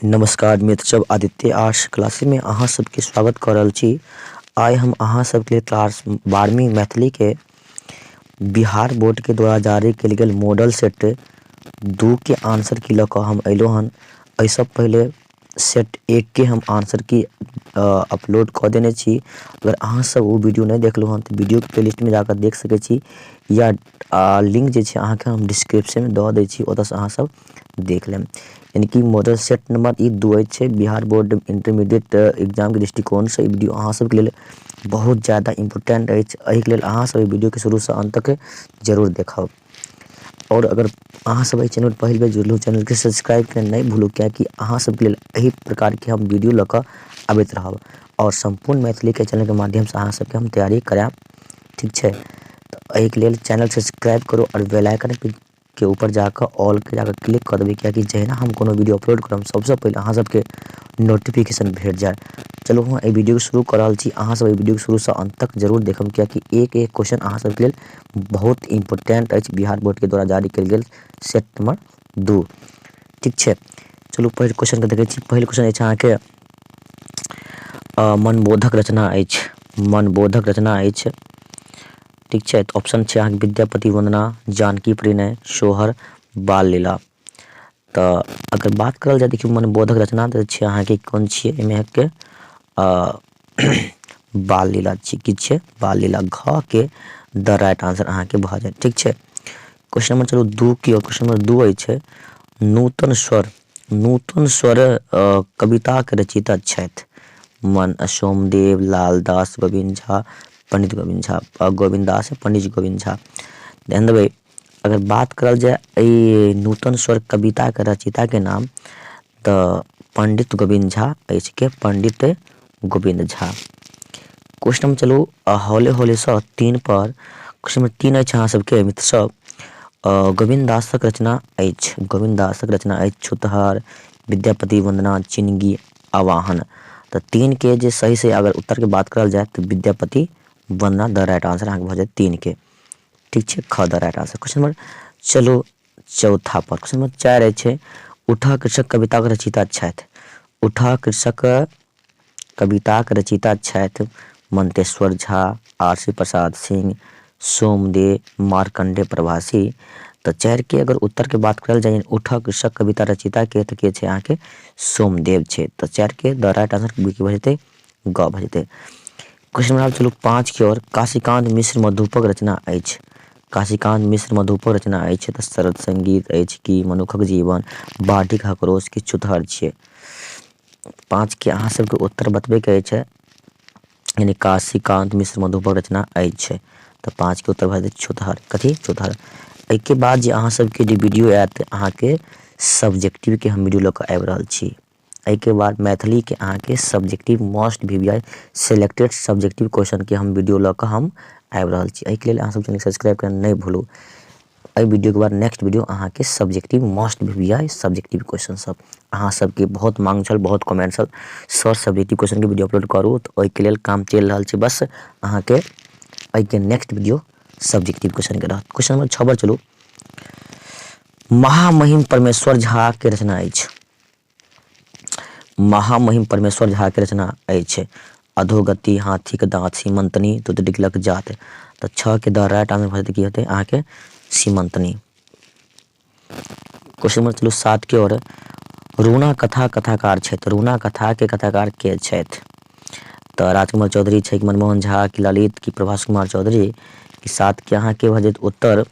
नमस्कार मित्र सब, आदित्य आर्ट्स क्लासेस में अहाँ सबके स्वागत कर रहल छी। आइ हम अहाँ सबके क्लास 12वीं मैथिली के बिहार बोर्ड के द्वारा जारी कयल गेल मॉडल सेट 2 के आंसर की लऽ कऽ हम अयलहुँ हन। एहिसँ पहिले सेट 1 के हम आंसर की अपलोड कऽ देने छी। अगर अहाँ सब ओ वीडियो नहि देखलहुँ हन तऽ वीडियोके प्लेलिस्टमे जाकऽ देख सकै छी या लिंक जे छै अहाँके हम डिस्क्रिप्शनमे दऽ दै छी, ओतऽसँ अहाँ सब देख लेब। यानी कि मॉडल सेट नंबर ई 2 अछि। बिहार बोर्ड इंटरमीडिएट एग्जामके दृष्टिकोणसँ ई वीडियो अहाँ सबके लेल बहुत ज़्यादा इम्पोर्टेंट अछि। एहिके लेल अहाँ सब ई वीडियोके शुरूसँ अन्त तक जरूर देखब। और अगर अहाँ सब एहि चैनल पर पहिल बेर जुड़लहुँ, चैनलके सब्सक्राइब केनाइ नहि भूलू, कियाकि अहाँ सबके लेल एहि प्रकारके हम वीडियो लऽ कऽ अबैत रहब और सम्पूर्ण मैथिलीके चैनलके माध्यमसँ अहाँ सबके हम तैयारी करायब। ठीक छै, तऽ एहिके लेल चैनल सब्सक्राइब करू और बेल आइकन के ऊपर जाकऽ ऑल के जाकऽ क्लिक कऽ देबै, कियाकि जहिना हम कोनो वीडियो अपलोड करब सबसँ पहिले अहाँ सबके नोटिफिकेशन भेट जायत। चलू हम एहि वीडियोके शुरू कऽ रहल छी। अहाँ सब एहि वीडियोके शुरूसँ अन्त तक जरूर देखब, कियाकि एक एक क्वेश्चन अहाँ सबके लेल बहुत इम्पोर्टेंट अछि बिहार बोर्डके द्वारा जारी कयल गेल सेट नंबर 2। ठीक छै, चलू पहिल क्वेश्चनके देखै छी। पहिल क्वेश्चन अछि अहाँके मनबोधक रचना अछि। मनबोधक रचना अछि। ठीक छै, तऽ ऑप्शन छै अहाँके विद्यापति वंदना, जानकी परिणय, सोहर, बाल लीला। तऽ अगर बात करल जाय देखियौ मनबोधक रचना तऽ छै अहाँके कोन छियै एहिमे के बाल लीला छी। की छियै? बाल लीला। घ के द राइट आंसर अहाँके भऽ जायत। ठीक छै, क्वेश्चन नंबर चलू 2 की। क्वेश्चन नंबर 2 अछि नूतन स्वर। नूतन स्वर कविताके रचयिता छथि मन सोमदेव, लालदास, गोविन्द झा, पंडित गोविन्द झा, गोविन्द दास, पंडित गोविन्द झा। ध्यान देबै, अगर बात करल जाय एहि नूतन स्वर कविताके रचयिताके नाम तऽ पंडित गोविन्द झा अछि। के? पंडित गोविन्द झा। क्वेश्चन नंबर चलू हौले हौलेसँ 3 पर। क्वेश्चन नंबर 3 अछि अहाँ सबके मित्र सब, गोविन्द दासक रचना अछि। गोविन्द दासक रचना अछि छुतहर, विद्यापति वंदना, चिनगी, आवाहन। तऽ 3 के जे सही से अगर उत्तर के बात करल जाय तऽ विद्यापति वंदना द राइट आंसर अहाँके भऽ जायत 3 के। ठीक छै, ख the right answer. Question number चलू चौथा पर। क्वेश्चन नंबर 4 अछि उठा कृषक कविताक रचयिता छथि। उठा कृषक कविताक रचयिता छथि मंतेश्वर झा, आरसी प्रसाद सिंह, सोमदेव, मार्कंडेय प्रवासी। तऽ 4 के अगर उत्तर के बात करल जाय उठा कृषक कविता रचयिता के तऽ के छै अहाँके सोमदेव छै। तऽ 4 के द राइट आंसर की भऽ जेतै? ग भऽ जेतै। क्वेश्चन नंबर चलू 5 के ओर। काशीकांत मिश्र मधुपक रचना अछि। काशीकांत मिश्र मधुपक रचना अछि तऽ शरद संगीत अछि कि मनुखक जीवन, बाढ़िक हकरोस कि छुतहर छियै। 5 के अहाँ सबके उत्तर बतबैके अछि, यानी काशीकांत मिश्र मधुपक रचना अछि तऽ 5 के उत्तर भऽ जेतै छुतहर। कथी? छुतहर। एहिके बाद जे अहाँ सबके जे वीडियो आयत अहाँके सब्जेक्टिवके हम वीडियो लऽ कऽ आबि रहल छी। एहिके बाद मैथिलीके अहाँके subjective must V V I selected subjective क्वेश्चनके हम वीडियो लऽ कऽ हम आबि रहल छी। एहिके लेल अहाँ सब चैनल सब्सक्राइब करना नहि भूलू। एहि वीडियोके बाद नेक्स्ट वीडियो अहाँके subjective must V V I subjective question सब अहाँ सबके बहुत मांग छल, बहुत कमेंट छल, सर सब्जेक्टिव क्वेश्चनके वीडियो अपलोड करू। तऽ ओहिके लेल काम चलि रहल छै। बस अहाँके एहिके नेक्स्ट वीडियो सब्जेक्टिव क्वेश्चनके रहत। क्वेश्चन नंबर 6 पर चलू। महामहिम परमेश्वर झा के रचना अछि। महामहिम परमेश्वर झा के रचना अछि अधोगति, हाथीक दाँत, सीमंतनी, दूध जात। तऽ 6 के द राइट आंसर भऽ जेतै की हेतै अहाँके सीमंतनी। क्वेश्चन नंबर चलू 7 के ओर। रूना कथा कथाकार छथि। रूना कथा के कथाकार के छथि? तऽ राजकुमार चौधरी छै कि मनमोहन झा कि ललित कि प्रभास कुमार चौधरी कि 7 के अहाँके भऽ जायत उत्तर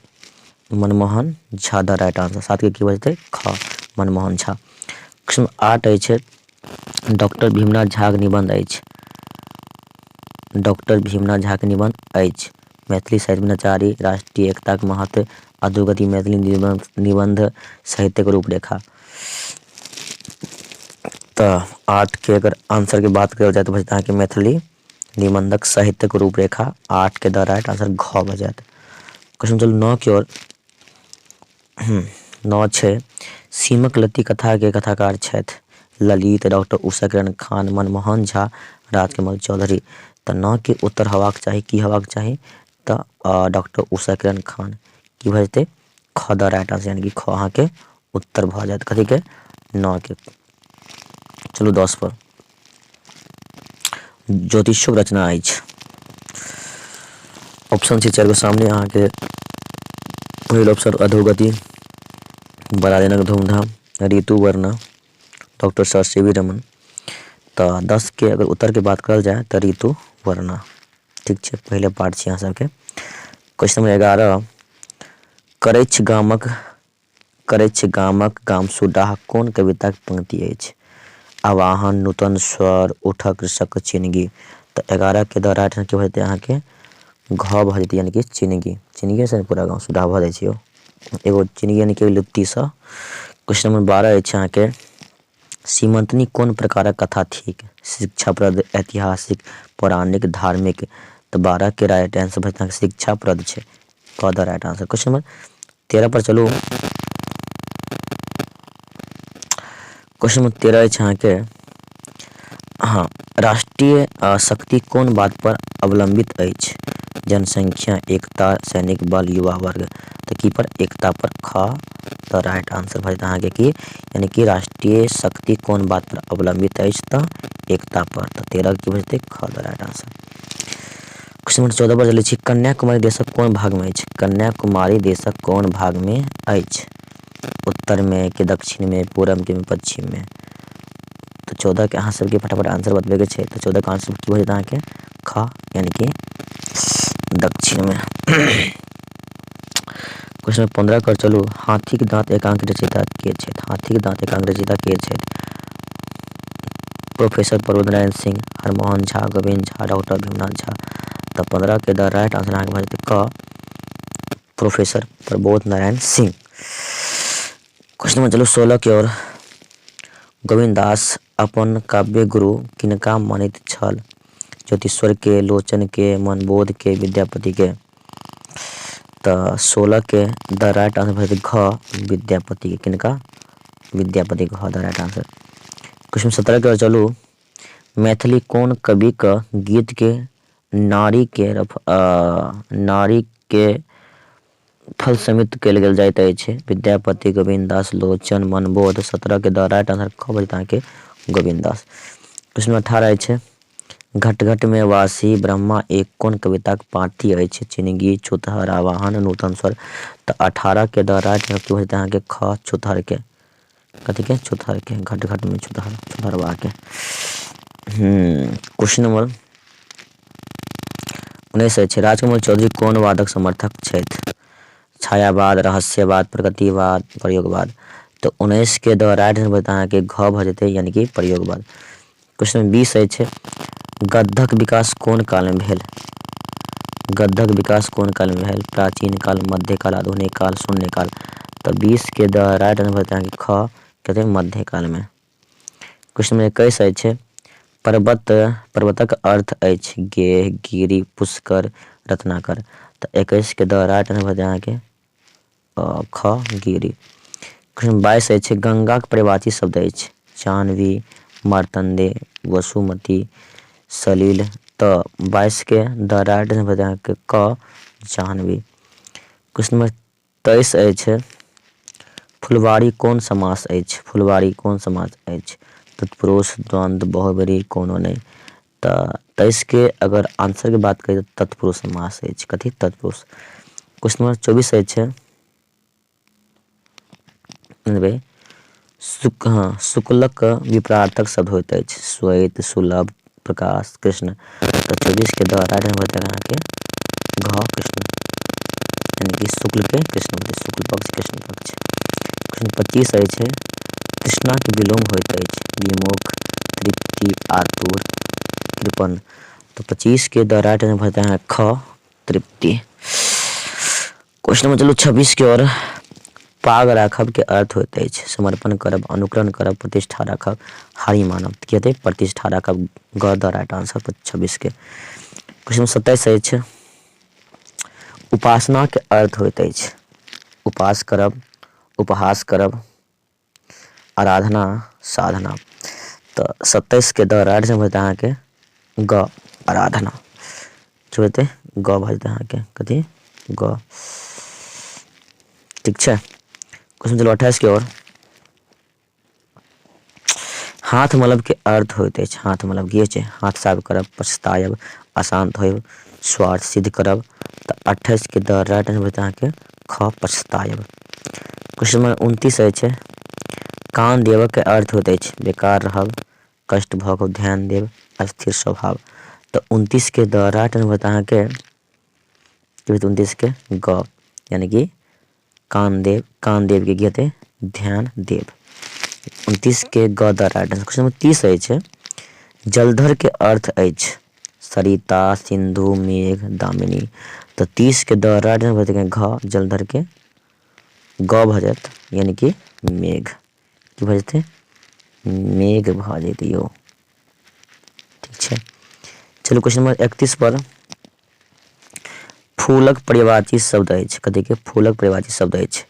मनमोहन झा द राइट आंसर। 7 के की भऽ जेतै? ख मनमोहन झा। क्वेश्चन 8 अछि डॉक्टर भीमनाथ झाक निबंध अछि। डॉक्टर भीमनाथ झाक निबंध अछि मैथिली साहित्य नचारी, राष्ट्रीय एकताक महत्व, अधोगति, मैथिली निबंध साहित्यक रूपरेखा। तऽ 8 के अगर आंसर के बात करल जाय तऽ भऽ जेतै अहाँके मैथिली निबंधक साहित्यक रूपरेखा। 8 के द राइट आंसर घ भऽ जायत। क्वेश्चन चलू 9 के ओर। 9 छै सीमक लत्ती कथा के कथाकार छथि ललित, डॉक्टर उषा किरण खान, मनमोहन झा, राजकमल चौधरी। तऽ 9 के उत्तर हेबाक चाही, की हेबाक चाही? तऽ डॉक्टर उषा किरण खान। की भऽ जेतै? ख द राइट आंसर, यानी कि ख अहाँके उत्तर भऽ जायत। कथी के? 9 के। चलू 10 पर ज्योतिषोक रचना अछि ऑप्शन छै चारि गो सामने अहाँके पहिल ऑप्शन अधोगति बड़ा दिनक धूमधाम Ritu Varna doctor sir C V Raman तऽ 10के अगर उत्तरके बात करल जाय तऽ ऋतु वर्णा ठीक छै पहिले पार्ट छै अहाँ सबके क्वेश्चन नंबर 11 करैछ गामक करैछ गामक गाम सुडाह कोन कविताक पंक्ति अछि आवाहन नूतन स्वर उठक कृषक चिनगी तऽ 11 के द राइट की भऽ जेतै अहाँके घ भऽ जेतै यानी कि चिनगी चिनगी से पूरा गाँव सुडाह भऽ जाइ छै यौ एगो चिनगी यानी कि लुत्तीसँ क्वेश्चन नंबर 12 अछि अहाँके सीमंतनी कोन प्रकारक कथा थिक शिक्षाप्रद ऐतिहासिक पौराणिक धार्मिक तऽ 12 के राइट आंसर भऽ जेतै शिक्षाप्रद छै क the right answer question number 13 पर चलू क्वेश्चन नंबर 13 अछि अहाँके हँ राष्ट्रीय शक्ति कोन बात पर अवलंबित अछि जनसंख्या एकता सैनिक बल युवा वर्ग तऽ की पर एकता पर ख तऽ राइट आंसर भऽ जेतै अहाँके की यानी कि राष्ट्रीय शक्ति कोन बात पर अवलंबित अछि तऽ एकता पर तऽ 13 की भऽ जेतै ख the right answer question number 14 पर चलै छी कन्याकुमारी देशक कोन भागमे अछि कन्याकुमारी देशक कोन भागमे अछि उत्तरमे कि दक्षिणमे पूरब कि पश्चिममे तऽ 14 के अहाँ सबके फटाफट आंसर बतबैके छै तऽ 14 के आंसर की भऽ जेतै अहाँके ख यानी कि दक्षिणमे क्वेश्चन 15 कर चलू हाथीक दाँत एकांक रचयिता के छथि हाथीक दाँत एकांक रचयिता के छथि प्रोफेसर प्रबोध नारायण सिंह हरमोहन झा गोविन्द झा डॉक्टर भीमनाथ झा तऽ 15 के द राइट आंसर अहाँके भऽ जेतै क प्रोफेसर प्रबोध नारायण सिंह क्वेश्चन नंबर चलू 16 के ओर गोविन्द दास अपन काव्य गुरु किनका मानैत छल ज्योतिश्वर के लोचन के मनबोध के विद्यापति के तऽ 16 के द राइट आंसर भऽ जेतै घ विद्यापति के किनका विद्यापति घ द राइट आंसर क्वेश्चन 17 के ओर चलू मैथिली कोन कवि के गीत के नारी के नारी के फल समित कयल गेल जाइत अछि विद्यापति गोविन्द दास लोचन मनबोध 17 के द राइट आंसर क भऽ जेतै अहाँके गोविन्द दास क्वेश्चन 18 अछि घट घट में वासी ब्रह्मा एक कोन कविताक पाँति अछि चिनगी छुतहर आवाहन नूतन स्वर तऽ 18 के द राइट आंसर की भऽ जेतै अहाँके ख छुतहर के कथी के छुतहर के घट घट में छुतहर छुतहरवा के क्वेश्चन नंबर 19 अछि राजकमल चौधरी कोन वादक समर्थक छथि छायावाद रहस्यवाद प्रगतिवाद प्रयोगवाद तऽ 19 के द राइट आंसर अहाँके घ भऽ जेतै यानी कि प्रयोगवाद क्वेश्चन नंबर 20 अछि गद्धक विकास कोन कालमे भेल गद्धक विकास कोन कालमे भेल प्राचीन काल मध्यकाल आधुनिक काल शून्य काल तऽ 20 के द राइट आंसर भऽ अहाँके ख कहते मध्यकाल मे क्वेश्चन नंबर 21 अछि पर्वत पर्वतक अर्थ अछि गेह गिरि पुष्कर रत्नाकर तऽ 21 के द राइट आंसर भऽ जेतै अहाँके ख गिरि क्वेश्चन 22 अछि गंगाक परिवाची शब्द अछि जाह्नवी मार्तंडे वसुमती सलील तऽ 22 के द राइट आंसर भऽ जेतै अहाँके क जाह्नवी क्वेश्चन नंबर 23 अछि फुलवारी कोन समास अछि फुलवारी कोन समास अछि तत्पुरुष द्वंद्व बहुव्रीहि कोनो नहि तऽ 23 के अगर आंसर के बात करी तऽ तत्पुरुष समास अछि कथी तत्पुरुष क्वेश्चन नंबर 24 अछि शुक हँ शुक्लक विपरार्थक शब्द होइत अछि श्वेत सुलभ प्रकाश कृष्ण तऽ 24 के द राइट आंसर भऽ अहाँके घ कृष्ण यानी कि शुक्ल के कृष्ण होतै शुक्ल पक्ष कृष्ण पक्ष क्वेश्चन 25 अछि तृष्णाक विलोम होइत अछि विमुख तृप्ति आतुर कृपण तऽ 25 के द राइट आंसर भऽ जेतै अहाँके ख तृप्ति क्वेश्चन नंबर चलू 26 के ओर पाग राखब के अर्थ होइत अछि समर्पण करब अनुकरण करब प्रतिष्ठा राखब हारि मानब की हेतै प्रतिष्ठा राखब ग द राइट आंसर 26 के क्वेश्चन 27 अछि उपासना के अर्थ होइत अछि उपास करब उपहास करब आराधना साधना तऽ 27 के द राइट आंसर अहाँके ग आराधना की हेतै ग भऽ जेतै अहाँके कथी ग ठीक छै क्वेश्चन चलू 28 के ओर हाथ मलब के अर्थ होइत अछि, हाथ मलब की होइ छै? हाथ साफ करब, पछतायब, अशान्त होयब, स्वार्थ सिद्ध करब। तऽ 28 के द राइट आंसर होइत अहाँके ख, पछतायब। क्वेश्चन नंबर 29 अछि, कान देबऽ के अर्थ होइत अछि बेकार रहब, कष्ट भऽ कऽ ध्यान देब, अस्थिर स्वभाव। तऽ 29 के द राइट आंसर होइत अहाँके की होइत 29 के ग, यानी कि कान देव, कान देव के की हेतै? ध्यान देव। 29 के ग the right answer. Question number 30 अछि, जलधर के अर्थ अछि सरिता, सिंधु, मेघ, दामिनी। तऽ 30 के द राइट आंसर भऽ जेतै घ, जलधर के ग भऽ जायत, यानी कि मेघ। की भऽ जेतै? मेघ भऽ जेतै यौ। ठीक छै, चलू क्वेश्चन नंबर 31 पर। फूलक पर्यायवाची शब्द अछि, कथी के फूलक पर्यायवाची शब्द अछि?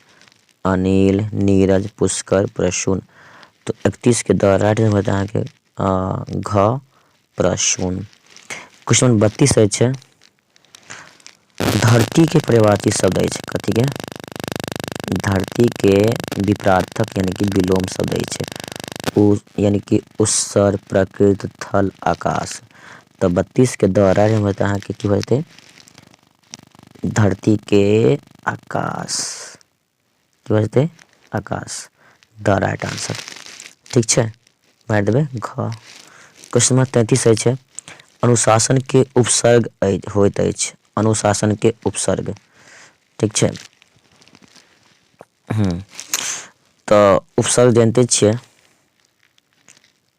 अनिल, नीरज, पुष्कर, प्रसून। तऽ 31 के द राइट आंसर होतै अहाँके घ, प्रसून। क्वेश्चन नंबर 32 अछि, धरती के पर्यायवाची शब्द अछि, कथी के? धरती के विपरार्थक यानी कि विलोम शब्द अछि, उ यानी कि उत्सर, प्रकृत, थल, आकाश। तऽ 32 के द राइट आंसर होतै अहाँके की भऽ जेतै? धरती के आकाश। की भऽ जेतै? आकाश, द राइट आंसर। ठीक छै, मारि देबै घ। क्वेश्चन नंबर 33 अछि, अनुशासन के उपसर्ग होइत अछि, अनुशासन के उपसर्ग। ठीक छै, तऽ उपसर्ग जानिते छियै,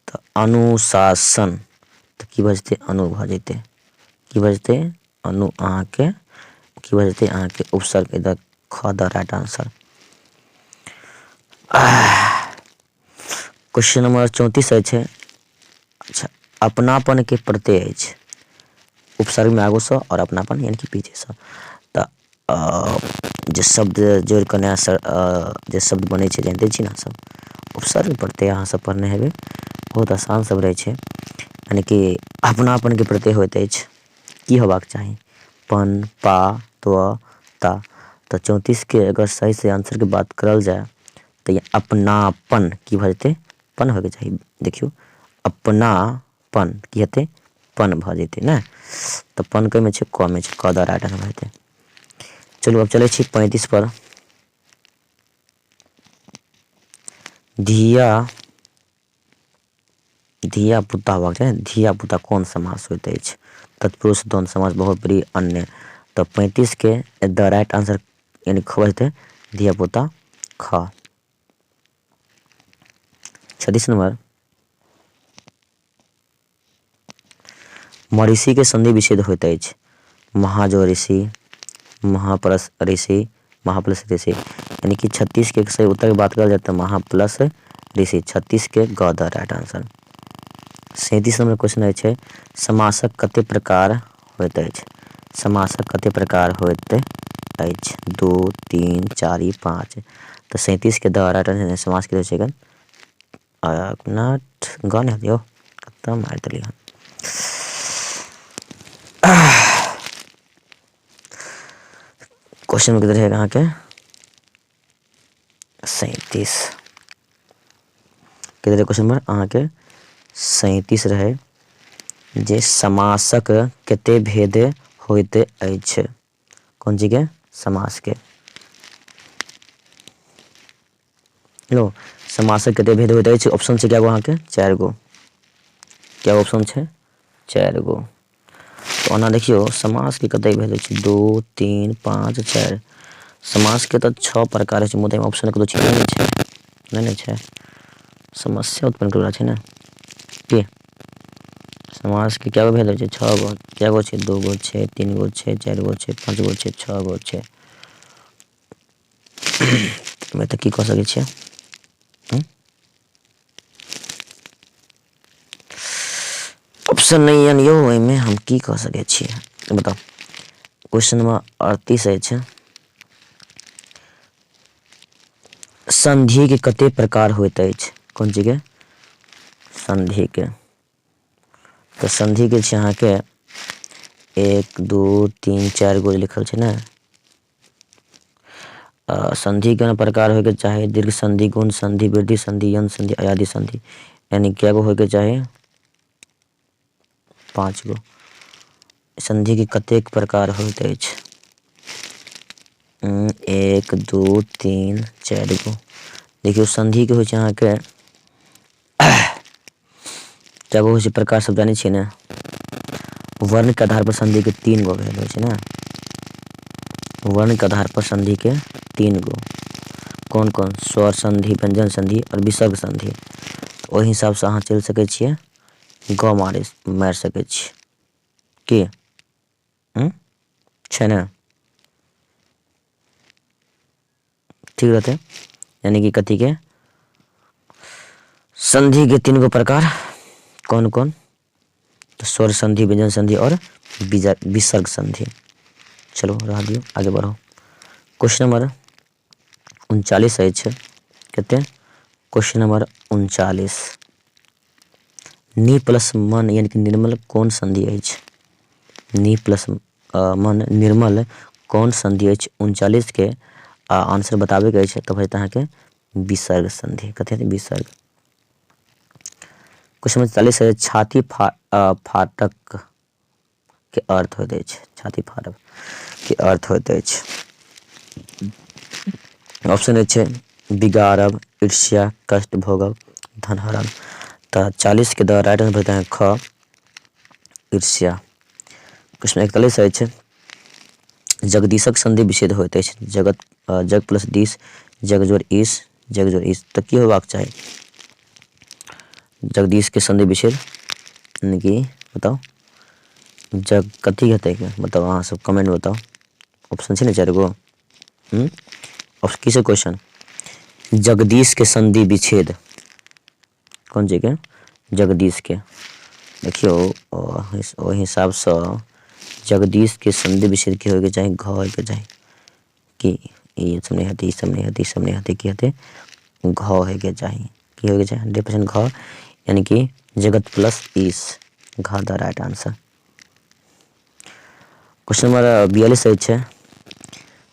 तऽ अनुशासन तऽ की भऽ जेतै? अनु भऽ जेतै। की भऽ जेतै? अनु अहाँके की भऽ जेतै? अहाँके उपसर्ग इधर ख, द राइट आंसर। क्वेश्चन नंबर 34 अछि, अच्छा, अपनापन के प्रत्यय अछि, उपसर्ग में आगू से और अपनापन यानी कि पीछे से। तऽ जे शब्द जोड़ि कऽ नया जे शब्द बनै छै, जानिते छी ने सब, उपसर्ग प्रत्यय अहाँ सब पढ़ने हेबै, बहुत आसान सब रहै छै। यानी कि अपनापनके प्रत्यय होइत अछि, की होबाक चाही? पन, पा, त्व, ता। तऽ 34 के अगर सही से आंसरके बात करल जाय तऽ अपनापन की भऽ जेतै? पन होइके चाही। देखियौ, अपनापन की हेतै? पन भऽ जेतै ने। तऽ पन कमे छै, क मे छै, क द राइट आंसर भऽ जेतै। चलू आब चलै छी 35 पर। धिया धिया पुता होबाक चाही, धिया पुता कोन समास होइत अछि? तत्पुरुष, द्वंद्व समास, बहुब्रीहि, अन्य। तऽ 35 के द राइट आंसर यानी ख भऽ जेतै, धिया पुता ख। 36 नंबर, महर्षि के संधि विच्छेद होइत अछि, महाजो ऋषि, महाप्लस ऋषि, महाप्लस ऋषि। यानी कि 36 के सही उत्तर के बात करल जाय तऽ महाप्लस ऋषि, 36 के ग द राइट आंसर। 37 नंबर क्वेश्चन अछि, समासक कते प्रकार होइत अछि? समासक कते प्रकार होइत अछि? 2, 3, 4, 5। तऽ 37 के द राइट आंसर समास के होइ छै अपना ग नहि दियौ, कतऽ मारि देलियै हन। क्वेश्चन में रहेगा अहाँके 37 के रहे क्वेश्चन नंबर अहाँके 37 रहे जे समासक कते भेद होइत अछि, कोन चीज के? समास के। हेलो, समासक कते भेद होइत अछि? ऑप्शन छै कए गो अहाँके? 4 गो। कए गो ऑप्शन छै? 4 गो। तऽ ओना देखियौ समासके कते भेद होइ छै? 2, 3, 5, 4। समासके तऽ 6 प्रकार होइ छै, मुदा ऑप्शन कतौ छै नहि छै, नहि ने छै, समस्या उत्पन्न करैवला छै ने। की समासके कए गो भेद होइ छै? 6 गो। कए गो छै? 2 गो छै, 3 गो छै, 4 गो छै, 5 गो छै, 6 गो छै। एहिमे तऽ की कऽ सकै छियै? ऑप्शन नहि यऽ यौ, एहिमे हम की कऽ सकै छियै बताउ। क्वेश्चन नंबर 38 अछि, संधि के कते प्रकार होइत अछि? कोन चीज के? संधि के। तऽ संधि के छै अहाँके 1, 2, 3, 4 गो लिखल छै ने। संधि के प्रकार होइके चाही, दीर्घ संधि, गुण संधि, वृद्धि संधि, यन संधि, अयादि संधि। यानी कए गो होइके चाही? 5 गो। संधि के कतेक प्रकार होइत अछि? 1 2 3 4 गो। देखियौ संधि के होइ छै अहाँके कए गो होइ छै प्रकार, सब जानै छियै ने? वर्ण के आधार पर संधि के 3 गो भेल होइ छै ने। वर्ण के आधार पर संधि के 3 गो। कोन कोन? स्वर संधि, व्यंजन संधि और विसर्ग संधि। ओहि हिसाबसँ अहाँ चलि सकै छियै, ग मारि मारि सकै छी की छै ने? ठीक रहतै। यानी कि कथी के संधि के 3 गो प्रकार कोन कोन? तो स्वर संधि, व्यंजन संधि और विसर्ग संधि। चलो रह दियौ, आगे बढ़ो। क्वेश्चन नंबर 39 अछि। कते? Question number 39। नी प्लस मन यानी कि निर्मल कोन संधि अछि? नी प्लस मन निर्मल कोन संधि अछि? 39 के आंसर बताबैके अछि तऽ भऽ जेतै अहाँके विसर्ग संधि। कथी हेतै? विसर्ग। क्वेश्चन नंबर 40 अछि, छाती फाटक के अर्थ होइत अछि। छाती फाड़ब के अर्थ होइत अछि। ऑप्शन अछि बिगाड़ब, ईर्ष्या, कष्ट भोगब, धन हरब। तऽ 40 के द राइट आंसर भऽ जेतै ख, ईर्ष्या। क्वेश्चन 41 अछि, जगदीशक संधि विच्छेद होइत अछि। जगत जग प्लस दिश, जग जोड़ ईश, जग जोड़ ईश। तऽ की होबाक चाही जगदीश के संधि विच्छेद? यानी कि बताउ जग कथी हेतै? बताउ अहाँ सब, कमेंट बताउ। ऑप्शन छै ने 4 गो। ऑप्शन की छै क्वेश्चन? जगदीश के संधि विच्छेद कोन चीज के? जगदीश के देखियौ, ओहि हिसाबसँ जगदीश के संधि विच्छेद की होइके चाही? घ होइके चाही। की ई सब नहि हेतै, ई सब नहि हेतै, ई सब नहि हेतै, की हेतै? घ होइके चाही। की होइके चाही? 100% घ, यानी कि जगत प्लस ईश, घ द राइट आंसर। क्वेश्चन नंबर 42 अछि,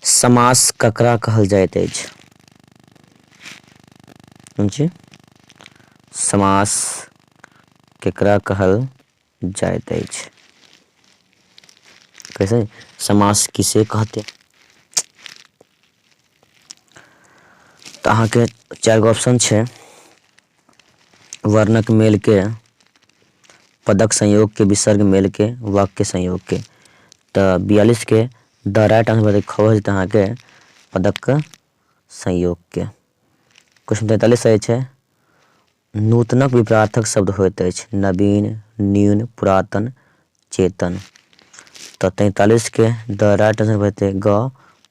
समास ककरा कहल जाइत अछि? कोन चीज? समास केकरा कहल जाइत अछि? कैसे? समास किसे कहते? तऽ अहाँके 4 गो ऑप्शन छै, वर्णक मेल के, पदक संयोग के, विसर्ग मेल के, वाक्य संयोग के। तऽ 42 के द राइट आंसर बतै खबर जेतै अहाँके पदक संयोग के। क्वेश्चन 43 अछि, नूतनक विपरार्थक शब्द होइत अछि। नवीन, न्यून, पुरातन, चेतन। तऽ 43 के द राइट आंसर बतै ग,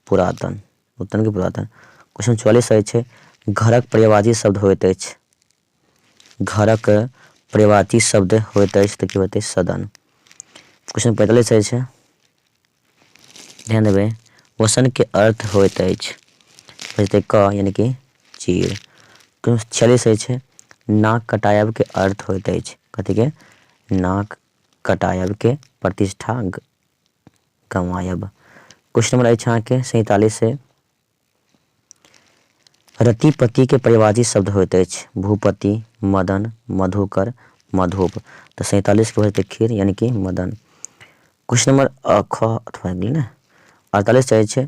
पुरातन, नूतन के पुरातन। क्वेश्चन 44 अछि, घरक पर्यायवाची शब्द होइत अछि। घरक पर्यायवाची शब्द होइत अछि तऽ की होतै? सदन। क्वेश्चन 45 अछि, ध्यान देबै, वसन के अर्थ होइत अछि। हो जेतै क, यानी कि चीर। क्वेश्चन 46 अछि, नाक कटायब के अर्थ होइत अछि। कथी के? नाक कटायब के प्रतिष्ठा गंवायब। क्वेश्चन नंबर अछि अहाँके 47 से, रतिपति के पर्यायवाची शब्द होइत अछि। भूपति, मदन, मधुकर, मधुप। तऽ 47 के हो जेतै खीर, यानी कि मदन। क्वेश्चन नंबर ख अथवा गेलै ने, 48 अछि,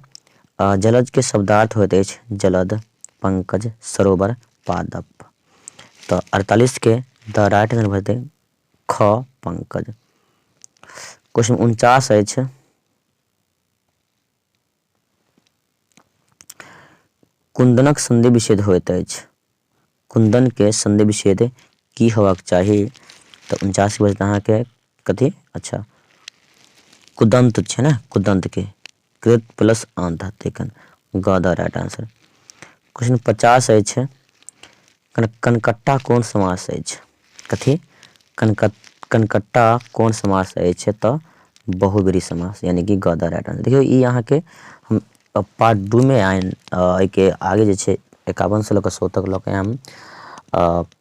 जलज के शब्दार्थ होइत अछि। जलद, पंकज, सरोवर, पादप। तऽ 48 के द राइट आंसर भऽ जेतै ख, पंकज। क्वेश्चन 49 अछि, कुंदनक संधि विच्छेद होइत अछि। कुंदन के संधि विच्छेद की होबाक चाही? तऽ 49 के बजत अहाँके कथी? अच्छा, कुदंत छै ने, कुदंत के कृत प्लस अंत हेतै कन, ग द राइट आंसर। क्वेश्चन 50 अछि, कनकट्टा कोन समास अछि? कथी? कनकट्टा कोन समास अछि? तऽ बहुव्रीहि समास, यानी कि ग द राइट आंसर। देखियौ ई अहाँके हम पार्ट 2 मे आइन, एहिके आगे जे छै 51 से लऽ कऽ 100 तक लऽ कऽ हम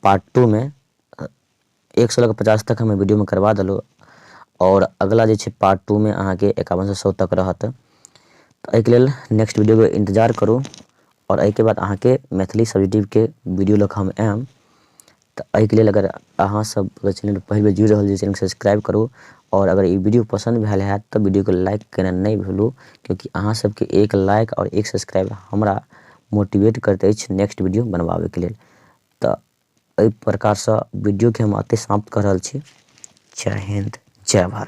पार्ट 2 मे 1 से लऽ कऽ 50 तक हम वीडियोमे करवा देलहुँ, और अगला जे छै पार्ट 2 मे अहाँके 51 से 100 तक रहत। तऽ एहिके लेल नेक्स्ट वीडियोके इंतजार करू, और एहिके बाद अहाँके मैथिली सब्जेक्टिवके वीडियो लऽ कऽ हम आयब। तऽ एहिके लेल अगर अहाँसभ अगर चैनल पहिल बेर जुड़ि रहल छी, चैनलके सब्सक्राइब करू आओर अगर ई वीडियो पसन्द भेल हैत तऽ वीडियोके लाइक केनाइ नहि भूलू, क्योंकि अहाँ सबके एक लाइक आओर एक सब्सक्राइब हमरा मोटिवेट करैत अछि नेक्स्ट वीडियो बनबाबैके लेल। तऽ एहि प्रकारसँ वीडियोके हम एतहि समाप्त कऽ रहल छी। जय हिन्द, जय भारत।